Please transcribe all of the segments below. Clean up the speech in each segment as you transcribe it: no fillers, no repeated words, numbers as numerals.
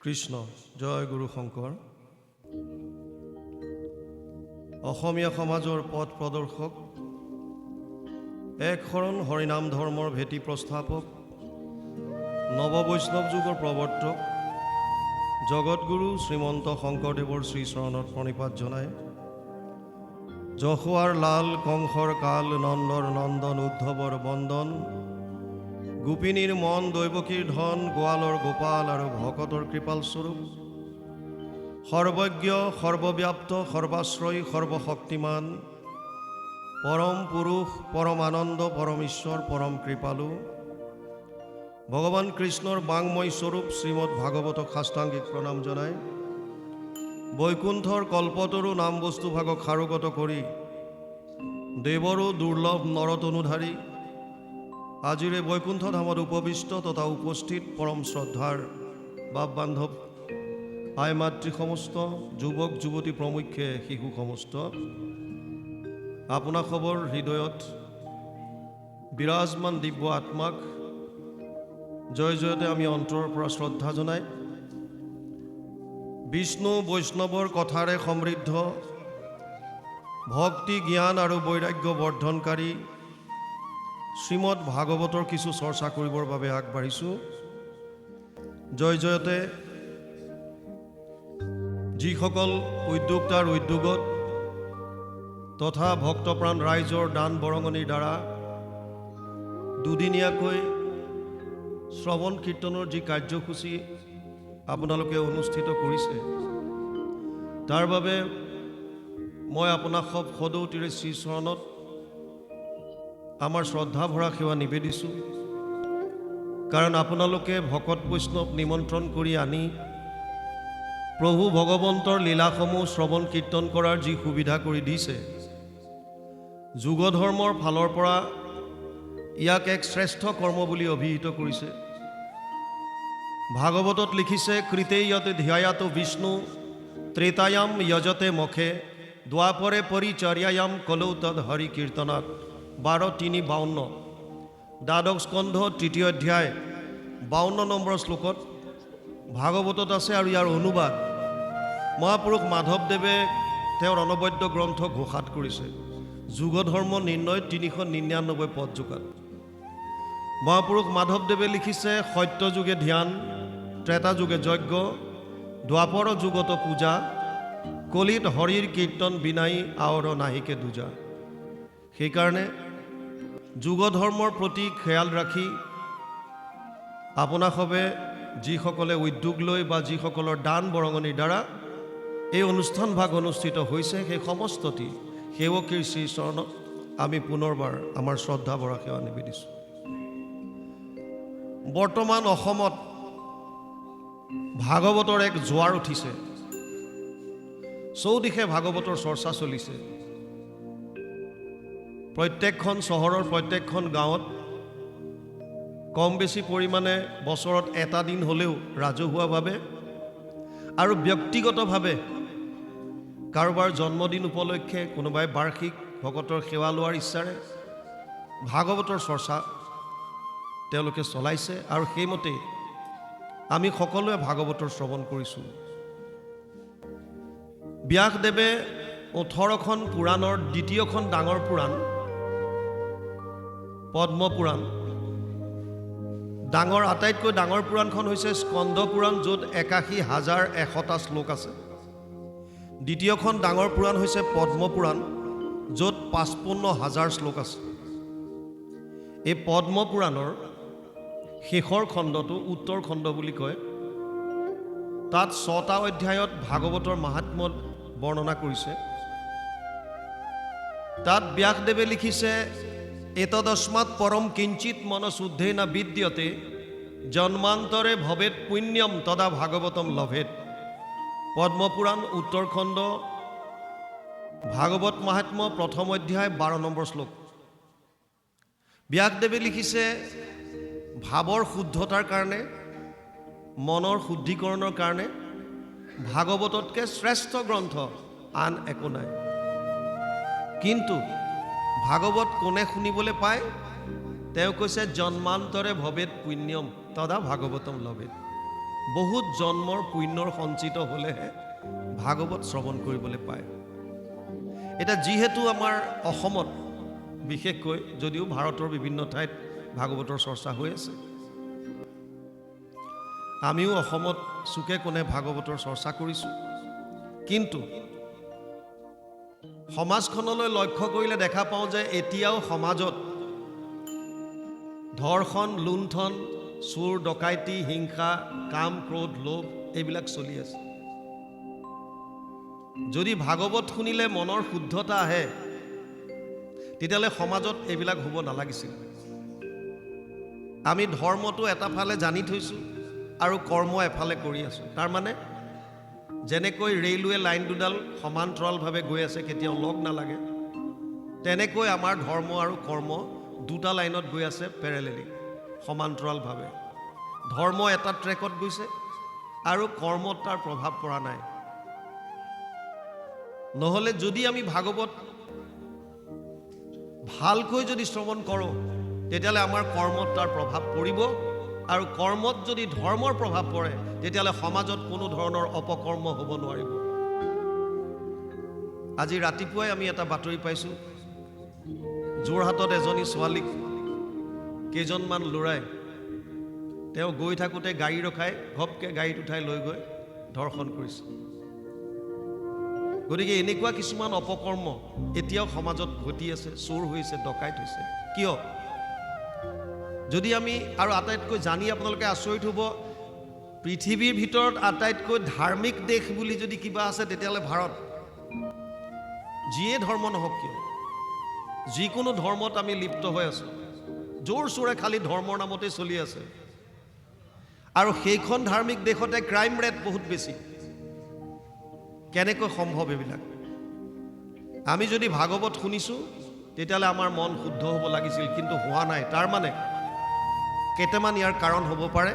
কৃষ্ণ। জয় গুৰু শংকৰ। অসমীয়া সমাজৰ পথ প্ৰদৰ্শক, এক শৰণ হৰিনাম ধৰ্মৰ ভেটি প্ৰস্থাপক, নৱবৈষ্ণৱ যুগৰ প্ৰৱৰ্তক জগতগুৰু শ্ৰীমন্ত শংকৰদেৱৰ শ্ৰীচৰণত প্ৰণিপাত জনাই, যশোৱাৰ লাল, কংসৰ কাল, নন্দৰ নন্দন, উদ্ধৱৰ বন্দন, গোপিনীৰ মন, দৈৱকীৰ ধন, গোৱালৰ গোপাল আৰু ভকতৰ কৃপাল স্বৰূপ, সৰ্বজ্ঞ, সৰ্বব্যাপ্ত, সৰ্বাশ্ৰয়ী, সৰ্বশক্তিমান পৰম পুৰুষ, পৰম আনন্দ, পৰম ঈশ্বৰ, পৰম কৃপালু ভগৱান কৃষ্ণৰ বাংময় স্বৰূপ শ্ৰীমদ ভাগৱতক সাষ্টাংগিক প্ৰণাম জনাই, বৈকুণ্ঠৰ কল্পতৰু নাম বস্তু ভাগক সাৰোগত কৰি, দেৱৰো দুৰ্লভ নৰতনুধাৰী আজিৰে বৈকুণ্ঠ ধামত উপবিষ্ট তথা উপস্থিত পৰম শ্ৰদ্ধাৰ বাপ বান্ধৱ, আই মাতৃ সমস্ত, যুৱক যুৱতী প্ৰমুখ্যে শিশু সমস্ত, আপোনাসৱৰ হৃদয়ত বিৰাজমান দিব্য আত্মাক জয় জয়তে আমি অন্তৰৰ পৰা শ্ৰদ্ধা জনাই, বিষ্ণু বৈষ্ণৱৰ কথাৰে সমৃদ্ধ, ভক্তি, জ্ঞান আৰু বৈৰাগ্য বৰ্ধনকাৰী শ্ৰীমদ ভাগৱতৰ কিছু চৰ্চা কৰিবৰ বাবে আগবাঢ়িছোঁ। জয় জয়তে যিসকল উদ্যোক্তাৰ উদ্যোগত তথা ভক্তপ্ৰাণ ৰাইজৰ দান বৰঙণিৰ দ্বাৰা দুদিনীয়াকৈ শ্ৰৱণ কীৰ্তনৰ যি কাৰ্যসূচী আপোনালোকে অনুষ্ঠিত কৰিছে, তাৰ বাবে মই আপোনাক সব সদৌতিৰে শ্ৰীচৰণত আমাৰ শ্ৰদ্ধা ভৰা সেৱা নিবেদিছোঁ। কাৰণ আপোনালোকে ভকত বৈষ্ণৱ নিমন্ত্ৰণ কৰি আনি প্ৰভু ভগৱন্তৰ লীলাসমূহ শ্ৰৱণ কীৰ্তন কৰাৰ যি সুবিধা কৰি দিছে, যুগ ধৰ্মৰ ফালৰ পৰা ইয়াক এক শ্ৰেষ্ঠ কৰ্ম বুলি অভিহিত কৰিছে। ভাগৱতত লিখিছে, কৃতে যত ধ্যায়াত বিষ্ণু, ত্ৰেতায়াম যজতে মখে, দ্বাপৰে পৰিচৰ্যায়াম, কলৌ তদ হৰি কীৰ্তনাত। 12:3:52, দ্বাদশ স্কন্ধ, তৃতীয় অধ্যায়, 52 নম্বৰ শ্লোকত ভাগৱতত আছে আৰু ইয়াৰ অনুবাদ মহাপুৰুষ মাধৱদেৱে তেওঁৰ অনবদ্য গ্ৰন্থ ঘোষাত কৰিছে, যুগ ধৰ্ম নিৰ্ণয় 399 পদযোগাত। মহাপুৰুষ মাধৱদেৱে লিখিছে, সত্যযুগে ধ্যান, ত্ৰেতা যুগে যজ্ঞ, দ্বাপৰ যুগত পূজা, কলিত হৰিৰ কীৰ্তন বিনাই আৱৰ নাহিকে দুজা। সেইকাৰণে যুগ ধৰ্মৰ প্ৰতি খেয়াল ৰাখি আপোনাসবে যিসকলে উদ্যোগ লৈ বা যিসকলৰ দান বৰঙণিৰ দ্বাৰা এই অনুষ্ঠান ভাগ অনুষ্ঠিত হৈছে, সেই সমস্তটি সেৱকীৰ শ্ৰীচৰণত আমি পুনৰবাৰ আমাৰ শ্ৰদ্ধা ভৰা সেৱা নিবেদিছোঁ। বৰ্তমান অসমত ভাগৱতৰ এক জোৱাৰ উঠিছে। চৌদিশে ভাগৱতৰ চৰ্চা চলিছে। প্ৰত্যেকখন চহৰৰ প্ৰত্যেকখন গাঁৱত কম বেছি পৰিমাণে বছৰত এটা দিন হ'লেও ৰাজহুৱাভাৱে আৰু ব্যক্তিগতভাৱে কাৰোবাৰ জন্মদিন উপলক্ষে, কোনোবাই বাৰ্ষিক ভকতৰ সেৱা লোৱাৰ ইচ্ছাৰে ভাগৱতৰ চৰ্চা তেওঁলোকে চলাইছে আৰু সেইমতেই আমি সকলোৱে ভাগৱতৰ শ্ৰৱণ কৰিছোঁ। ব্যাসদেৱে 18খন পুৰাণৰ দ্বিতীয়খন ডাঙৰ পুৰাণ পদ্মপুৰাণ, আটাইতকৈ ডাঙৰ পুৰাণখন হৈছে স্কন্দ পুৰাণ, য'ত 81,100টা শ্লোক আছে। দ্বিতীয়খন ডাঙৰ পুৰাণ হৈছে পদ্মপুৰাণ, য'ত 55,000 শ্লোক আছে। এই পদ্মপুৰাণৰ শেষৰ খণ্ডটো উত্তৰ খণ্ড বুলি কয়। তাত ছটা অধ্যায়ত ভাগৱতৰ মাহাত্ম্য বৰ্ণনা কৰিছে। তাত ব্যাসদেৱে লিখিছে, এতদস্মাৎ পৰম কিঞ্চিত মন শুদ্ধে ন বিদ্যতে, জন্মান্তৰে ভৱেত পুণ্যম তদা ভাগৱতম লভেত। পদ্মপুৰাণ, উত্তৰখণ্ড, ভাগৱত মাহাত্ম্য, প্ৰথম অধ্যায়, 12 নম্বৰ শ্লোক। ব্যাসদেৱে লিখিছে, ভাৱৰ শুদ্ধতাৰ কাৰণে, মনৰ শুদ্ধিকৰণৰ কাৰণে ভাগৱততকৈ শ্ৰেষ্ঠ গ্ৰন্থ আন একো নাই। কিন্তু ভাগৱত কোনে শুনিবলৈ পায়? তেওঁ কৈছে, জন্মান্তৰে ভৱেত পুণ্যম তদা ভাগৱতম লভেত। বহুত জন্মৰ পুণ্যৰ সঞ্চিত হ'লেহে ভাগৱত শ্ৰৱণ কৰিবলৈ পায়। এতিয়া যিহেতু আমাৰ অসমত বিশেষকৈ, যদিও ভাৰতৰ বিভিন্ন ঠাইত ভাগৱতৰ চৰ্চা হৈ আছে, আমিও অসমত চুকে কোণে ভাগৱতৰ চৰ্চা কৰিছোঁ, কিন্তু সমাজখনলৈ লক্ষ্য কৰিলে দেখা পাওঁ যে এতিয়াও সমাজত ধৰ্ষণ, লুণ্ঠন, চোৰ, ডকাইতি, হিংসা, কাম, ক্ৰোধ, লোভ এইবিলাক চলি আছে। যদি ভাগৱত শুনিলে মনৰ শুদ্ধতা আহে, তেতিয়াহ'লে সমাজত এইবিলাক হ'ব নালাগিছিল। আমি ধৰ্মটো এটা ফালে জানি থৈছোঁ আৰু কৰ্ম এফালে কৰি আছোঁ। তাৰমানে যেনেকৈ ৰেলৱে লাইন দুডাল সমান্তৰালভাৱে গৈ আছে, কেতিয়াও লগ নালাগে, তেনেকৈ আমাৰ ধৰ্ম আৰু কৰ্ম দুটা লাইনত গৈ আছে পেৰেলেলি, সমান্তৰালভাৱে। ধৰ্ম এটা ট্ৰেকত গৈছে আৰু কৰ্মত তাৰ প্ৰভাৱ পৰা নাই। নহ'লে যদি আমি ভাগৱত ভালকৈ যদি শ্ৰৱণ কৰোঁ, তেতিয়াহ'লে আমাৰ কৰ্মত তাৰ প্ৰভাৱ পৰিব, আৰু কৰ্মত যদি ধৰ্মৰ প্ৰভাৱ পৰে, তেতিয়াহ'লে সমাজত কোনো ধৰণৰ অপকৰ্ম হ'ব নোৱাৰিব। আজি ৰাতিপুৱাই আমি এটা বাতৰি পাইছোঁ, যোৰহাটত এজনী ছোৱালীক কেইজনমান ল'ৰাই তেওঁ গৈ থাকোঁতে গাড়ী ৰখাই ঘপকৈ গাড়ীত উঠাই লৈ গৈ ধৰ্ষণ কৰিছে। গতিকে এনেকুৱা কিছুমান অপকৰ্ম এতিয়াও সমাজত ঘটি আছে, চোৰ হৈছে, ডকাইত হৈছে। কিয়? যদি আমি আৰু আটাইতকৈ জানি আপোনালোকে আচৰিত হ'ব, পৃথিৱীৰ ভিতৰত আটাইতকৈ ধাৰ্মিক দেশ বুলি যদি কিবা আছে, তেতিয়াহ'লে ভাৰত। যিয়ে ধৰ্ম নহওক কিয়, যিকোনো ধৰ্মত আমি লিপ্ত হৈ আছোঁ, জোৰ চোৰে খালি ধৰ্মৰ নামতে চলি আছে, আৰু সেইখন ধাৰ্মিক দেশতে ক্ৰাইম ৰেট বহুত বেছি। কেনেকৈ সম্ভৱ এইবিলাক? আমি যদি ভাগৱত শুনিছোঁ, তেতিয়াহ'লে আমাৰ মন শুদ্ধ হ'ব লাগিছিল, কিন্তু হোৱা নাই। তাৰমানে কেইটামান ইয়াৰ কাৰণ হ'ব পাৰে।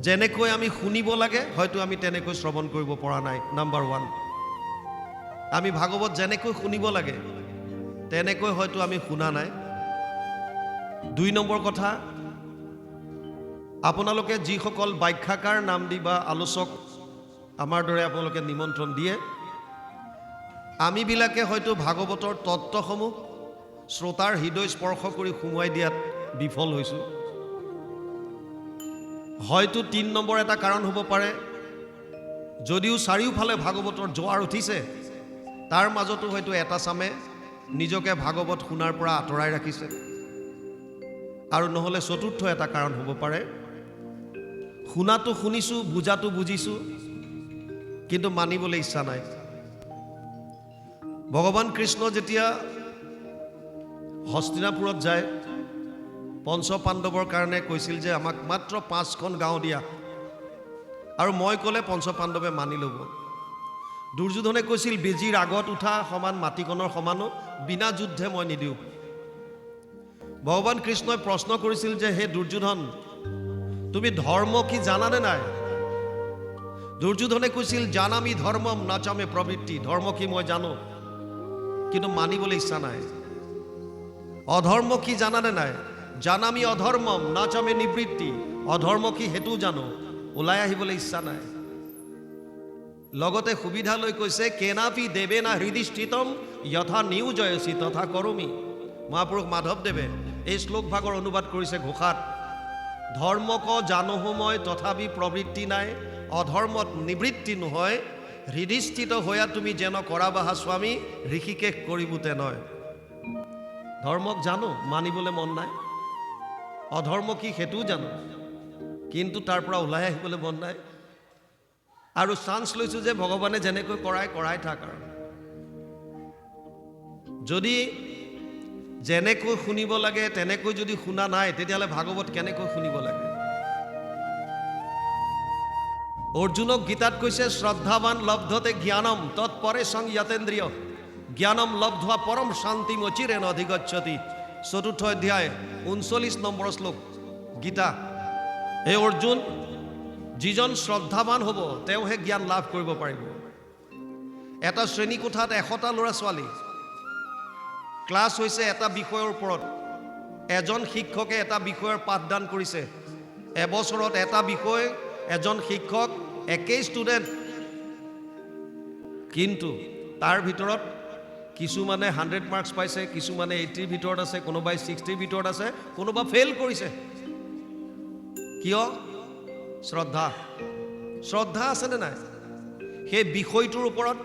যেনেকৈ আমি শুনিব লাগে, হয়তো আমি তেনেকৈ শ্ৰৱণ কৰিব পৰা নাই। নাম্বাৰ 1, আমি ভাগৱত যেনেকৈ শুনিব লাগে তেনেকৈ হয়তো আমি শুনা নাই। 2 নম্বৰ কথা, আপোনালোকে যিসকল ব্যাখ্যাকাৰ নাম দি বা আলোচক আমাৰ দৰে আপোনালোকে নিমন্ত্ৰণ দিয়ে, আমিবিলাকে হয়তো ভাগৱতৰ তত্ত্বসমূহ শ্ৰোতাৰ হৃদয় স্পৰ্শ কৰি সোমোৱাই দিয়াত বিফল হৈছোঁ। হয়তো 3 নম্বৰ এটা কাৰণ হ'ব পাৰে, যদিও চাৰিওফালে ভাগৱতৰ জোৱাৰ উঠিছে, তাৰ মাজতো হয়তো এটা চামে নিজকে ভাগৱত শুনাৰ পৰা আঁতৰাই ৰাখিছে। আৰু নহ'লে চতুৰ্থ এটা কাৰণ হ'ব পাৰে, শুনাটো শুনিছোঁ, বুজাটো বুজিছোঁ, কিন্তু মানিবলৈ ইচ্ছা নাই। ভগৱান কৃষ্ণ যেতিয়া হস্তিনাপুৰত যায়, পঞ্চপাণ্ডৱৰ কাৰণে কৈছিল যে আমাক মাত্ৰ 5খন গাঁও দিয়া, আৰু মই ক'লে পঞ্চপাণ্ডৱে মানি ল'ব। দুৰ্যোধনে কৈছিল বেজীৰ আগত উঠা সমান মাটিকণৰ সমানো বিনা যুদ্ধে মই নিদিওঁ। ভগৱান কৃষ্ণই প্ৰশ্ন কৰিছিল যে হে দুৰ্যোধন, তুমি ধৰ্ম কি জানানে নাই? দুৰ্যোধনে কৈছিল জানামি ধৰ্মম নাচামে প্ৰবৃত্তি, ধৰ্ম কি মই জানো, কিন্তু মানিবলৈ ইচ্ছা নাই। অধৰ্ম কি জানানে নাই? জানামি অধৰ্মম নাচামে নিবৃত্তি, অধৰ্ম কি সেইটোও জানো, ওলাই আহিবলৈ ইচ্ছা নাই। লগতে সুবিধা লৈ কৈছে কেনাপি দেৱেনা হৃদি স্থিতম যথা নিয়োজয়সি তথা কৰোমি। মহাপুৰুষ মাধৱদেৱে এই শ্লোক ভাগৰ অনুবাদ কৰিছে ঘোষাত, ধৰ্মক জানোহো মই তথাপি প্ৰবৃত্তি নাই, অধৰ্মত নিবৃত্তি নহয়, হৃদিস্থিত হৈয়া তুমি যেন কৰাবাহা স্বামী, ঋষিকেশ কৰিবো তেনয়। ধৰ্মক জানো, মানিবলৈ মন নাই, অধৰ্ম কি সেইটোও জানো, কিন্তু তাৰ পৰা ওলাই আহিবলৈ মন নাই, আৰু চান্স লৈছোঁ যে ভগৱানে যেনেকৈ কৰাই কৰাই থাক। আৰু যদি যেনেকৈ শুনিব লাগে তেনেকৈ যদি শুনা নাই, তেতিয়াহ'লে ভাগৱত কেনেকৈ শুনিব লাগে? অৰ্জুনক গীতাত কৈছে শ্ৰদ্ধাৱান লব্ধতে জ্ঞানম তৎপৰে সংযতেন্দ্ৰিয় জ্ঞানম লব্ধৱা পৰম শান্তিম অচিৰেণ অধিগচ্ছতি। চতুৰ্থ অধ্যায় 39 নম্বৰ শ্লোক গীতা। হে অৰ্জুন, যিজন শ্ৰদ্ধাৱান হ'ব তেওঁহে জ্ঞান লাভ কৰিব পাৰিব। এটা শ্ৰেণীকোঠাত 100টা ল'ৰা ছোৱালী, ক্লাছ হৈছে এটা বিষয়ৰ ওপৰত, এজন শিক্ষকে এটা বিষয়ৰ পাঠদান কৰিছে, এবছৰত এটা বিষয় এজন শিক্ষক, একেই ষ্টুডেণ্ট, কিন্তু তাৰ ভিতৰত কিছুমানে 100 মাৰ্কছ পাইছে, কিছুমানে 80ৰ ভিতৰত আছে, কোনোবাই 60ৰ ভিতৰত আছে, কোনোবা ফেইল কৰিছে। কিয়? শ্ৰদ্ধা। শ্ৰদ্ধা আছেনে নাই সেই বিষয়টোৰ ওপৰত,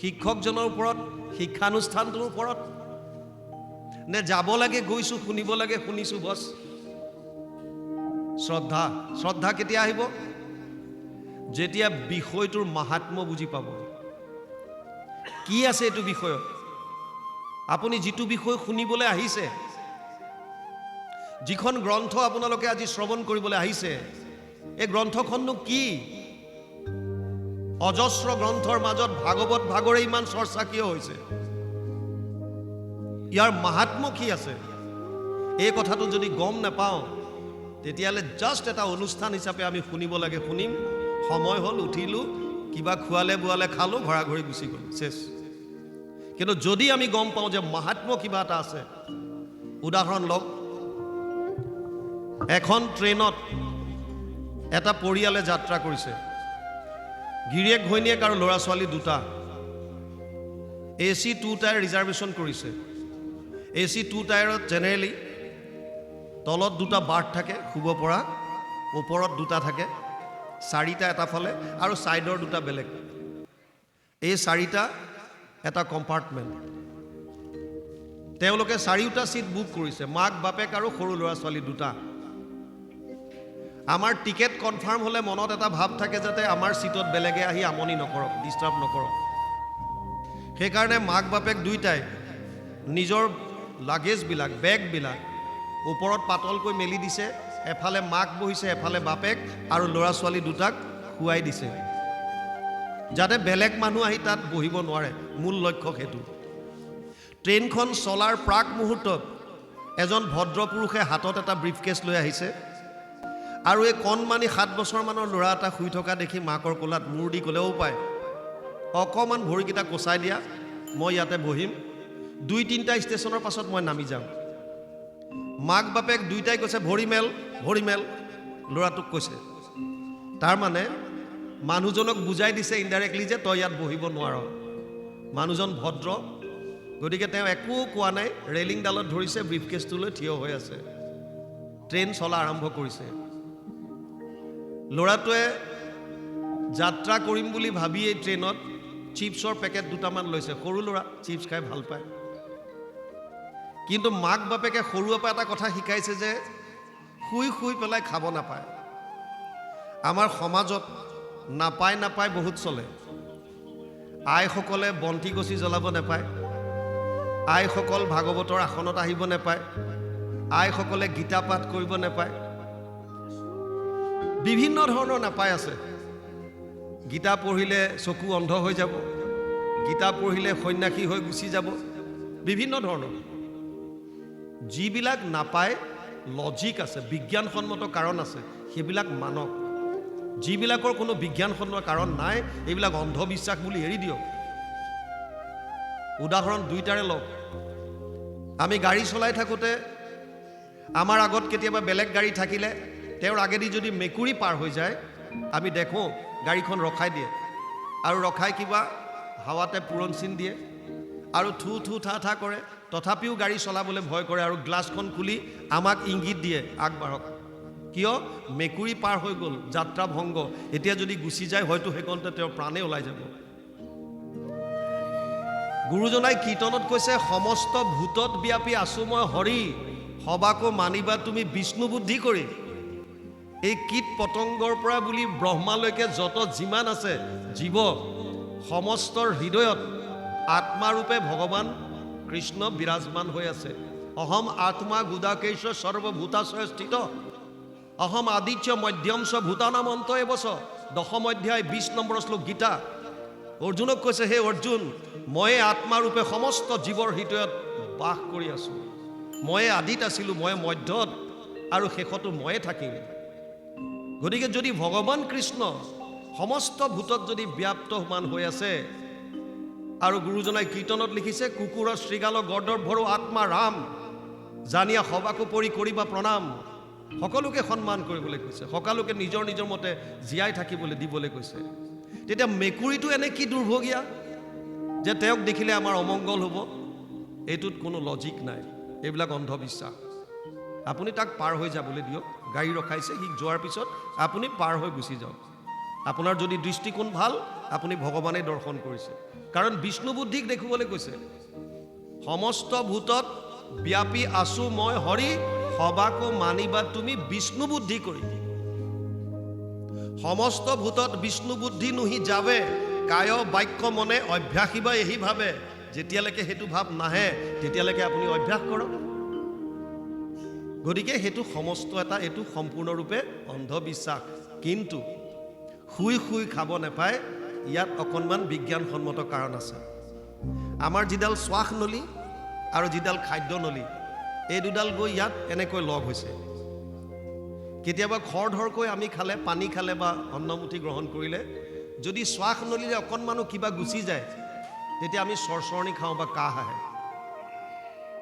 শিক্ষকজনৰ ওপৰত, শিক্ষানুষ্ঠানটোৰ ওপৰত? নে যাব লাগে গৈছোঁ, শুনিব লাগে শুনিছোঁ, বছ? শ্ৰদ্ধা। শ্ৰদ্ধা কেতিয়া আহিব? যেতিয়া বিষয়টোৰ মাহাত্ম্য বুজি পাব, কি আছে এইটো বিষয়ত। আপুনি যিটো বিষয় শুনিবলৈ আহিছে, যিখন গ্ৰন্থ আপোনালোকে আজি শ্ৰৱণ কৰিবলৈ আহিছে, এই গ্ৰন্থখননো কি? অজস্ৰ গ্ৰন্থৰ মাজত ভাগৱত ভাগৰে ইমান চৰ্চা কিয় হৈছে? ইয়াৰ মাহাত্ম্য কি আছে? এই কথাটো যদি গম নাপাওঁ, তেতিয়াহ'লে জাষ্ট এটা অনুষ্ঠান হিচাপে আমি শুনিব লাগে শুনিম, সময় হ'ল উঠিলোঁ, কিবা খোৱালে বোৱালে খালোঁ, ঘৰা ঘৰি গুচি গ'ল, শেষ। কিন্তু যদি আমি গম পাওঁ যে মাহাত্ম্য কিবা এটা আছে। উদাহৰণ লওক, এখন ট্ৰেইনত এটা পৰিয়ালে যাত্ৰা কৰিছে, গিৰিয়েক ঘৈণীয়েক আৰু ল'ৰা ছোৱালী দুটা। এ চি 2 টায়াৰ ৰিজাৰ্ভেশ্যন কৰিছে। এ চি 2 টায়াৰত জেনেৰেলি তলত দুটা বাৰ্থ থাকে শুব পৰা, ওপৰত দুটা থাকে, চাৰিটা এটা ফালে আৰু ছাইডৰ দুটা বেলেগ। এই চাৰিটা এটা কম্পাৰ্টমেণ্ট। তেওঁলোকে চাৰিওটা ছিট বুক কৰিছে, মাক বাপেক আৰু সৰু ল'ৰা ছোৱালী দুটা। আমাৰ টিকেট কনফাৰ্ম হ'লে মনত এটা ভাৱ থাকে যাতে আমাৰ ছিটত বেলেগে আহি আমনি নকৰক, ডিষ্টাৰ্ব নকৰক। সেইকাৰণে মাক বাপেক দুয়োটাই নিজৰ লাগেজবিলাক, বেগবিলাক ওপৰত পাতলকৈ মেলি দিছে। এফালে মাক বহিছে, এফালে বাপেক আৰু ল'ৰা ছোৱালী দুটাক শুৱাই দিছে, যাতে বেলেগ মানুহ আহি তাত বহিব নোৱাৰে। মূল লক্ষ্য সেইটো। ট্ৰেইনখন চলাৰ প্ৰাক মুহূৰ্তত এজন ভদ্ৰ পুৰুষে হাতত এটা ব্ৰিফকেছ লৈ আহিছে আৰু এই কণমানি 7 বছৰমানৰ ল'ৰা এটা শুই থকা দেখি মাকৰ কোলাত মূৰ দি ক'লেও পায়, "অকণমান ভৰিকেইটা কোচাই দিয়া, মই ইয়াতে বহিম। দুই তিনিটা ষ্টেচনৰ পাছত মই নামি যাম।" মাক বাপেক দুয়োটাই কৈছে, "ভৰি মেল, ভৰি মেল," ল'ৰাটোক কৈছে। তাৰমানে মানুহজনক বুজাই দিছে ইনডাইৰেক্টলি যে তই ইয়াত বহিব নোৱাৰ। মানুহজন ভদ্ৰ, গতিকে তেওঁ একো কোৱা নাই। ৰেলিংডালত ধৰিছে, ব্ৰিফকেছটো লৈ থিয় হৈ আছে। ট্ৰেইন চলা আৰম্ভ কৰিছে। ল'ৰাটোৱে যাত্ৰা কৰিম বুলি ভাবি এই ট্ৰেইনত চিপছৰ পেকেট দুটামান লৈছে। সৰু ল'ৰা, চিপছ খাই ভাল পায়। কিন্তু মাক বাপেকে সৰুৰে পৰা এটা কথা শিকাইছে যে শুই শুই পেলাই খাব নাপায়। আমাৰ সমাজত নাপায় নাপায় বহুত চলে। আইসকলে বন্তি গছি জ্বলাব নাপায়, আইসকল ভাগৱতৰ আসনত আহিব নাপায়, আইসকলে গীতা পাঠ কৰিব নাপায়, বিভিন্ন ধৰণৰ নাপায় আছে। গীতা পঢ়িলে চকু অন্ধ হৈ যাব, গীতা পঢ়িলে সন্যাসী হৈ গুচি যাব, বিভিন্ন ধৰণৰ যিবিলাক নাপায়। লজিক আছে, বিজ্ঞানসন্মত কাৰণ আছে, সেইবিলাক মানক। যিবিলাকৰ কোনো বিজ্ঞানসন্মত কাৰণ নাই, এইবিলাক অন্ধবিশ্বাস বুলি এৰি দিয়ক। উদাহৰণ দুইটাৰে লওক। আমি গাড়ী চলাই থাকোঁতে আমাৰ আগত কেতিয়াবা বেলেগ গাড়ী থাকিলে তেওঁৰ আগেদি যদি মেকুৰী পাৰ হৈ যায়, আমি দেখোঁ গাড়ীখন ৰখাই দিয়ে আৰু ৰখাই কিবা হাৱাতে পূৰণ চিন দিয়ে আৰু থু থু থা থা কৰে। তথাপিও গাড়ী চলাবলৈ ভয় কৰে আৰু গ্লাছখন খুলি আমাক ইংগিত দিয়ে, আগবাঢ়ক। কিয়? মেকুৰী পাৰ হৈ গ'ল, যাত্ৰা ভংগ। এতিয়া যদি গুচি যায়, হয়তো সেইকণতে তেওঁৰ প্ৰাণেই ওলাই যাব। গুৰুজনাই কীৰ্তনত কৈছে, "সমস্ত ভূতত ব্যাপী আছো মই হৰি, সবাকো মানিবা তুমি বিষ্ণু বুদ্ধি কৰি।" এই কীট পতংগৰ পৰা বুলি ব্ৰহ্মালৈকে যত যিমান আছে জীৱ, সমস্তৰ হৃদয়ত আত্মাৰূপে ভগৱান কৃষ্ণ বিৰাজমান হৈ আছে। অহম আত্মা গুদাকেশ সৰ্বভূতাশয় স্থিত, অহম আদিত্য মধ্যম চ ভূতানাম অন্ত এবচ। দশম অধ্যায় 20 নম্বৰ শ্লোক গীতা। অৰ্জুনক কৈছে, হে অৰ্জুন, ময়ে আত্মাৰূপে সমস্ত জীৱৰ হৃদয়ত বাস কৰি আছোঁ। ময়ে আদিত আছিলোঁ, ময়ে মধ্যত আৰু শেষতো ময়ে থাকিম। গতিকে যদি ভগৱান কৃষ্ণ সমস্ত ভূতত যদি ব্যাপ্তমান হৈ আছে আৰু গুৰুজনাই কীৰ্তনত লিখিছে, "কুকুৰ শৃগাল গৰ্দভৰো আত্মা ৰাম, জানিয়া সবাকো পৰি কৰিবা প্ৰণাম।" সকলোকে সন্মান কৰিবলৈ কৈছে, সকলোকে নিজৰ নিজৰ মতে জীয়াই থাকিবলৈ দিবলৈ কৈছে। তেতিয়া মেকুৰীটো এনে কি দুৰ্ভগীয়া যে তেওঁক দেখিলে আমাৰ অমংগল হ'ব? এইটোত কোনো লজিক নাই, এইবিলাক অন্ধবিশ্বাস। আপুনি তাক পাৰ হৈ যাবলৈ দিয়ক, গাড়ী ৰখাইছে, সি যোৱাৰ পিছত আপুনি পাৰ হৈ গুচি যাওক। আপোনাৰ যদি দৃষ্টিকোণ ভাল, আপুনি ভগৱানেই দৰ্শন কৰিছে। কাৰণ বিষ্ণু বুদ্ধিক দেখুৱাবলৈ কৈছে, সমস্ত ভূতত ব্যাপী আছো মই হৰি, সবাকো মানিবা তুমি বিষ্ণু বুদ্ধি কৰি। সমস্ত ভূতত বিষ্ণু বুদ্ধি নুহি যাবে, কায় বাক্য মনে অভ্যাসিবা এহি ভাবে। যেতিয়ালৈকে সেইটো ভাৱ নাহে তেতিয়ালৈকে আপুনি অভ্যাস কৰক। গতিকে সেইটো সমস্ত এটা, এইটো সম্পূৰ্ণৰূপে অন্ধবিশ্বাস। কিন্তু শুই শুই খাব নাপায়, ইয়াত অকণমান বিজ্ঞানসন্মত কাৰণ আছে। আমাৰ যিডাল শ্বাস নলী আৰু যিডাল খাদ্য নলী, এই দুডাল গৈ ইয়াত এনেকৈ লগ হৈছে। কেতিয়াবা খৰধৰকৈ আমি খালে, পানী খালে বা অন্নমুঠি গ্ৰহণ কৰিলে যদি শ্বাস নলীৰে অকণমানো কিবা গুচি যায়, তেতিয়া আমি চৰচৰণি খাওঁ বা কাহ আহে।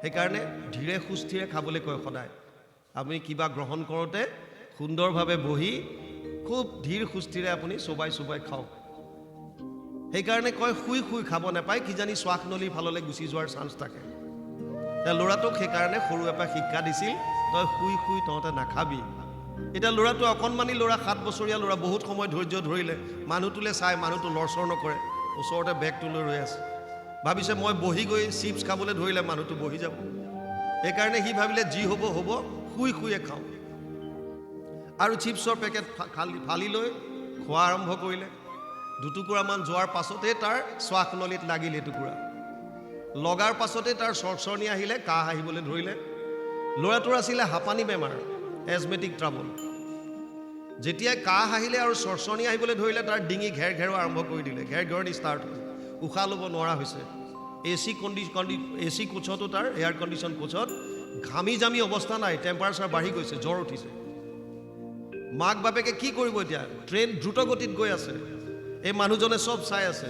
সেইকাৰণে ধীৰে সুস্থিৰে খাবলৈ কয় সদায়। আমি কিবা গ্ৰহণ কৰোঁতে সুন্দৰভাৱে বহি খুব ধীৰ সুস্থিৰে আপুনি চোবাই চোবাই খাওক। সেইকাৰণে কয় শুই শুই খাব নাপায়, কিজানি শ্বাস নলীৰ ফাললৈ গুচি যোৱাৰ চান্স থাকে। এতিয়া ল'ৰাটোক সেইকাৰণে সৰুৰে পৰা শিক্ষা দিছিল, তই শুই শুই তহঁতে নাখাবি। এতিয়া ল'ৰাটো অকণমানি ল'ৰা, 7 বছৰীয়া ল'ৰা, বহুত সময় ধৈৰ্য ধৰিলে, মানুহটোলৈ চাই মানুহটো লৰচৰ নকৰে, ওচৰতে বেগটো লৈ ৰৈ আছে। ভাবিছে মই বহি গৈ চিপছ খাবলৈ ধৰিলে মানুহটো বহি যাব। সেইকাৰণে সি ভাবিলে যি হ'ব হ'ব, শুই শুয়ে খাওঁ। আৰু চিপছৰ পেকেট ফালি লৈ খোৱা আৰম্ভ কৰিলে। দুটুকুৰামান যোৱাৰ পাছতেই তাৰ শ্বাস নলীত লাগিল এটুকুৰা। লগাৰ পাছতেই তাৰ চৰচৰণি আহিলে, কাহ আহিবলৈ ধৰিলে। ল'ৰাটোৰ আছিলে হাঁপানী বেমাৰ, এজমেটিক ট্ৰাবল। যেতিয়াই কাহ আহিলে আৰু চৰচৰণি আহিবলৈ ধৰিলে, তাৰ ডিঙি ঘেৰ ঘেৰো আৰম্ভ কৰি দিলে, ঘেৰ ঘেৰণি ষ্টাৰ্ট হ'ল, উশাহ ল'ব নোৱাৰা হৈছে। এ চি কোচতো, তাৰ এয়াৰ কণ্ডিশ্যন কোচত ঘামি জামি অৱস্থা নাই, টেম্পাৰেচাৰ বাঢ়ি গৈছে, জ্বৰ উঠিছে। মাক বাপেকে কি কৰিব এতিয়া? ট্ৰেইন দ্ৰুত গতিত গৈ আছে, এই মানুহজনে চব চাই আছে।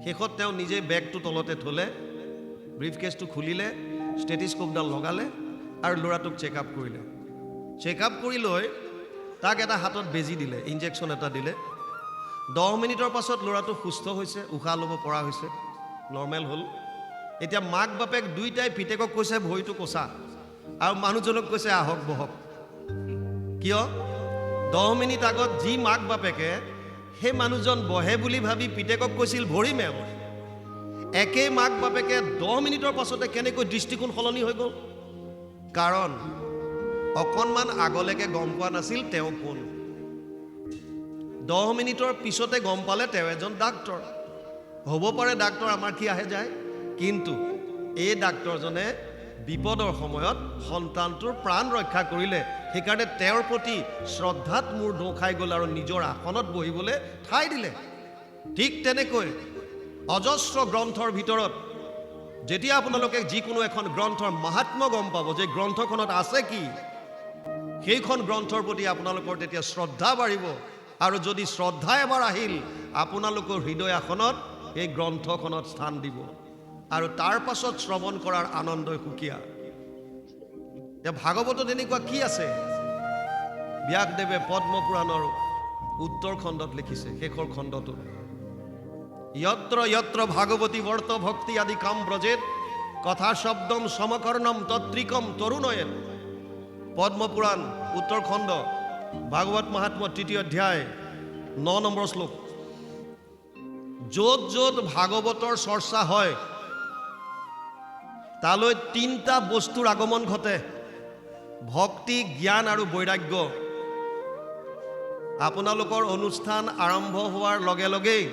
শেষত তেওঁ নিজে বেগটো তলতে থ'লে, ব্ৰিফকেছটো খুলিলে, ষ্টেথিস্কোপডাল লগালে আৰু ল'ৰাটোক চেক আপ কৰিলে। চেক আপ কৰি লৈ তাক এটা হাতত বেজী দিলে, ইনজেকশ্যন এটা দিলে। 10 মিনিটৰ পাছত ল'ৰাটো সুস্থ হৈছে, উশাহ ল'ব পৰা হৈছে, নৰ্মেল হ'ল। এতিয়া মাক বাপেক দুইটাই পিতেকক কৈছে ভৰিটো কোচা, আৰু মানুহজনক কৈছে আহক বহক। কিয়? 10 মিনিট আগত যি মাক বাপেকে সেই মানুহজন বহে বুলি ভাবি পিতেকক কৈছিল ভৰি মেল, একেই মাক বাপেকে 10 মিনিটৰ পাছতে কেনেকৈ দৃষ্টিকোণ সলনি হৈ গ'ল? কাৰণ অকণমান আগলৈকে গম পোৱা নাছিল তেওঁ কোন। 10 মিনিটৰ পিছতে গম পালে তেওঁ এজন ডাক্তৰ। হ'ব পাৰে ডাক্তৰ, আমাৰ কি আহে যায়, কিন্তু এই ডাক্তৰজনে বিপদৰ সময়ত সন্তানটোৰ প্ৰাণ ৰক্ষা কৰিলে। সেইকাৰণে তেওঁৰ প্ৰতি শ্ৰদ্ধাত মূৰ দোঁ খাই গ'ল আৰু নিজৰ আসনত বহিবলৈ ঠাই দিলে। ঠিক তেনেকৈ অজস্ৰ গ্ৰন্থৰ ভিতৰত যেতিয়া আপোনালোকে যিকোনো এখন গ্ৰন্থৰ মাহাত্ম্য গম পাব যে গ্ৰন্থখনত আছে কি, সেইখন গ্ৰন্থৰ প্ৰতি আপোনালোকৰ তেতিয়া শ্ৰদ্ধা বাঢ়িব। আৰু যদি শ্ৰদ্ধা এবাৰ আহিল, আপোনালোকৰ হৃদয় আসনত এই গ্ৰন্থখনত স্থান দিব আৰু তাৰ পাছত শ্ৰৱণ কৰাৰ আনন্দই সুকীয়া। এতিয়া ভাগৱতত এনেকুৱা কি আছে? ব্যাসদেৱে পদ্মপুৰাণৰ উত্তৰ খণ্ডত লিখিছে, শেষৰ খণ্ডটোত, যত্ৰ যত্ৰ ভাগৱতী বৰ্ত ভক্তি আদি কাম ব্ৰজেত, কথা শব্দম সমকৰ্ণম তত্ৰিকম তৰুণয়েত। পদ্মপুৰাণ উত্তৰ খণ্ড, ভাগৱত মাহাত্ম্য তৃতীয় অধ্যায়, 9 নম্বৰ শ্লোক। য'ত য'ত ভাগৱতৰ চৰ্চা হয়, তালৈ তিনিটা বস্তুৰ আগমন ঘটে: ভক্তি, জ্ঞান আৰু বৈৰাগ্য। আপোনালোকৰ অনুষ্ঠান আৰম্ভ হোৱাৰ লগে লগেই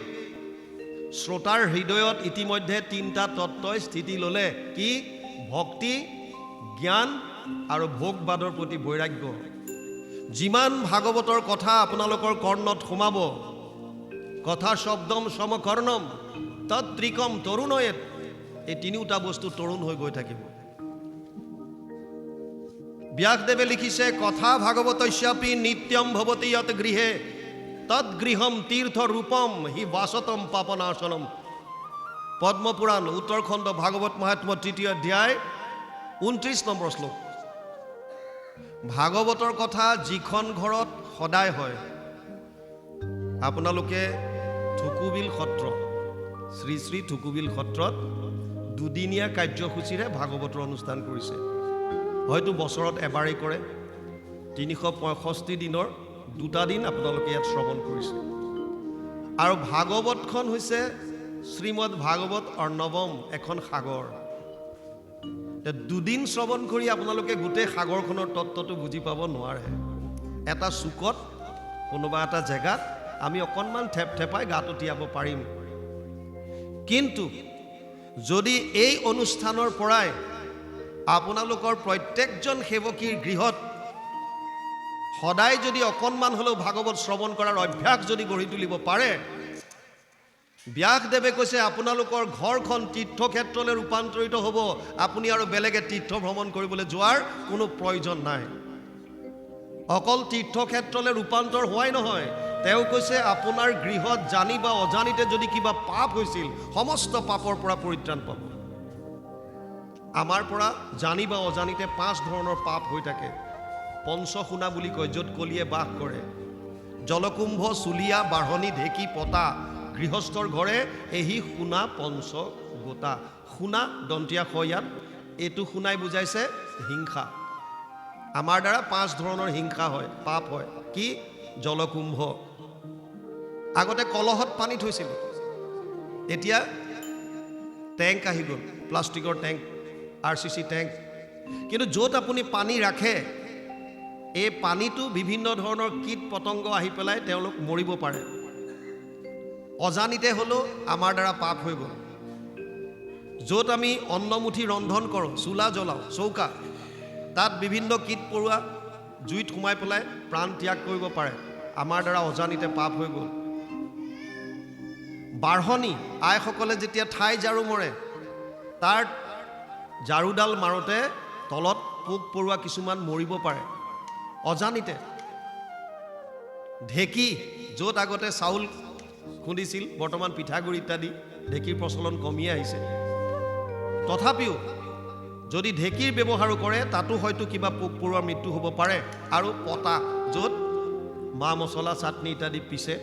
শ্ৰোতাৰ হৃদয়ত ইতিমধ্যে তিনিটা তত্ত্বই স্থিতি ল'লে। কি? ভক্তি, জ্ঞান আৰু ভোগবাদৰ প্ৰতি বৈৰাগ্য। যিমান ভাগৱতৰ কথা আপোনালোকৰ কৰ্ণত সোমাব, কথা শব্দম সমকৰ্ণম তত্ৰিকম তৰুণয়েত, এই তিনিওটা বস্তু তৰুণ হৈ গৈ থাকিব। ব্যাসদেৱে লিখিছে, কথা ভাগৱতস্যাপি নিত্যম ভৱতি যত গৃহে, তৎগৃহম তীৰ্থ ৰূপম হি বাসতম পাপনাশনম। পদ্মপুৰাণ উত্তৰখণ্ড, ভাগৱত মাহাত্ম্য তৃতীয় অধ্যায়, 29 নম্বৰ শ্লোক। ভাগৱতৰ কথা যিখন ঘৰত সদায় হয়, আপোনালোকে থুকুবিল সত্ৰ, শ্ৰী শ্ৰী থুকুবিল সত্ৰত দুদিনীয়া কাৰ্যসূচীৰে ভাগৱতৰ অনুষ্ঠান কৰিছে। হয়তো বছৰত এবাৰেই কৰে, 365 দিনৰ দুটা দিন আপোনালোকে ইয়াত শ্ৰৱণ কৰিছে। আৰু ভাগৱতখন হৈছে শ্ৰীমদ ভাগৱত অৰ্ণৱম, এখন সাগৰ। দুদিন শ্ৰৱণ কৰি আপোনালোকে গোটেই সাগৰখনৰ তত্ত্বটো বুজি পাব নোৱাৰে। এটা চুকত কোনোবা এটা জেগাত আমি অকণমান থেপ থেপাই গাটো তিয়াব পাৰিম, কিন্তু যদি এই অনুষ্ঠানৰ পৰাই আপোনালোকৰ প্ৰত্যেকজন সেৱকীৰ গৃহত সদায় যদি অকণমান হ'লেও ভাগৱত শ্ৰৱণ কৰাৰ অভ্যাস যদি গঢ়ি তুলিব পাৰে, ব্যাসদেৱে কৈছে আপোনালোকৰ ঘৰখন তীৰ্থক্ষেত্ৰলৈ ৰূপান্তৰিত হ'ব। আপুনি আৰু বেলেগে তীৰ্থ ভ্ৰমণ কৰিবলৈ যোৱাৰ কোনো প্ৰয়োজন নাই। অকল তীৰ্থক্ষেত্ৰলৈ ৰূপান্তৰ হোৱাই নহয়, তেওঁ কৈছে আপোনাৰ গৃহত জানি বা অজানিতে যদি কিবা পাপ হৈছিল, সমস্ত পাপৰ পৰা পৰিত্ৰাণ পাব। আমাৰ পৰা জানি বা অজানিতে 5 ধৰণৰ পাপ হৈ থাকে। পঞ্চসোণা বুলি কয়, য'ত কলিয়ে বাস কৰে। জলকুম্ভ, চুলিয়া, বাঢ়নী, ঢেঁকী, পতা, গৃহস্থৰ ঘৰে এহি সোণা পঞ্চ গোটা। সোণা দন্তীয়া স ইয়াত, এইটো সোণাই বুজাইছে হিংসা। আমাৰ দ্বাৰা 5 ধৰণৰ হিংসা হয়, পাপ হয়। কি? জলকুম্ভ। আগতে কলহত পানী থৈছিলোঁ, এতিয়া টেংক আহি গ'ল, প্লাষ্টিকৰ টেংক, আৰচিচি টেংক। কিন্তু য'ত আপুনি পানী ৰাখে, এই পানীটো বিভিন্ন ধৰণৰ কীট পতংগ আহি পেলাই তেওঁলোক মৰিব পাৰে। অজানিতে হ'লেও আমাৰ দ্বাৰা পাপ হৈ গ'ল। য'ত আমি অন্নমুঠি ৰন্ধন কৰোঁ, চুলা জ্বলাওঁ, চৌকা, তাত বিভিন্ন কীট পৰুৱা জুইত সোমাই পেলাই প্ৰাণ ত্যাগ কৰিব পাৰে। আমাৰ দ্বাৰা অজানিতে পাপ হৈ গ'ল। বাঢ়নী, আইসকলে যেতিয়া ঠাই ঝাৰু মৰে, তাৰ ঝাৰুডাল মাৰোঁতে তলত পোক পৰুৱা কিছুমান মৰিব পাৰে অজানিতে। ঢেঁকী, য'ত আগতে চাউল খুন্দিছিল, বৰ্তমান পিঠাগুড়ি ইত্যাদি ঢেঁকীৰ প্ৰচলন কমি আহিছে। তথাপিও যদি ঢেঁকীৰ ব্যৱহাৰো কৰে, তাতো হয়তো কিবা পোক পৰুৱাৰ মৃত্যু হ'ব পাৰে। আৰু পতা, য'ত মা মছলা চাটনি ইত্যাদি পিছে,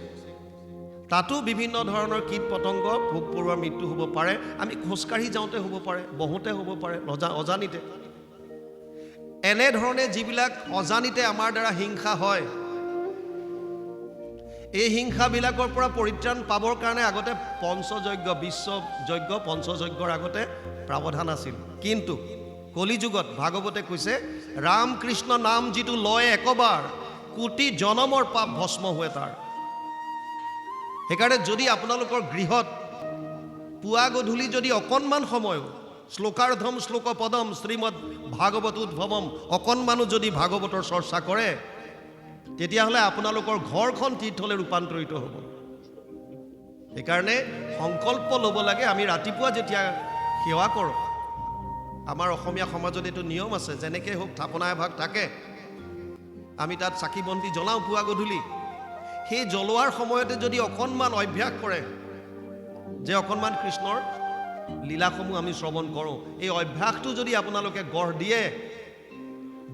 তাতো বিভিন্ন ধৰণৰ কীট পতংগ পোক পৰুৱাৰ মৃত্যু হ'ব পাৰে। আমি খোজকাঢ়ি যাওঁতে হ'ব পাৰে, বহোঁতে হ'ব পাৰে, অজানিতে। এনেধৰণে যিবিলাক অজানিতে আমাৰ দ্বাৰা হিংসা হয়, এই হিংসাবিলাকৰ পৰা পৰিত্ৰাণ পাবৰ কাৰণে আগতে পঞ্চযজ্ঞ, বিশ্বযজ্ঞ, পঞ্চযজ্ঞৰ আগতে প্ৰাৱধান আছিল। কিন্তু কলিযুগত ভাগৱতে কৈছে, ৰাম কৃষ্ণ নাম যিটো লয় একবাৰ, কোটি জনমৰ পাপ ভস্ম হোৱে তাৰ। সেইকাৰণে যদি আপোনালোকৰ গৃহত পুৱা গধূলি যদি অকণমান সময়ো শ্লোকাৰ্ধম শ্লোক পদম শ্ৰীমদ ভাগৱত উদ্ভৱম অকণমানো যদি ভাগৱতৰ চৰ্চা কৰে, তেতিয়াহ'লে আপোনালোকৰ ঘৰখন তীৰ্থলৈ ৰূপান্তৰিত হ'ব। সেইকাৰণে সংকল্প ল'ব লাগে। আমি ৰাতিপুৱা যেতিয়া সেৱা কৰোঁ, আমাৰ অসমীয়া সমাজত এইটো নিয়ম আছে, যেনেকৈ হওক থাপনা এভাগ থাকে, আমি তাত চাকি বন্তি জ্বলাওঁ পুৱা গধূলি। সেই জ্বলোৱাৰ সময়তে যদি অকণমান অভ্যাস কৰে যে অকণমান কৃষ্ণৰ লীলাসমূহ আমি শ্ৰৱণ কৰোঁ, এই অভ্যাসটো যদি আপোনালোকে গঢ় দিয়ে,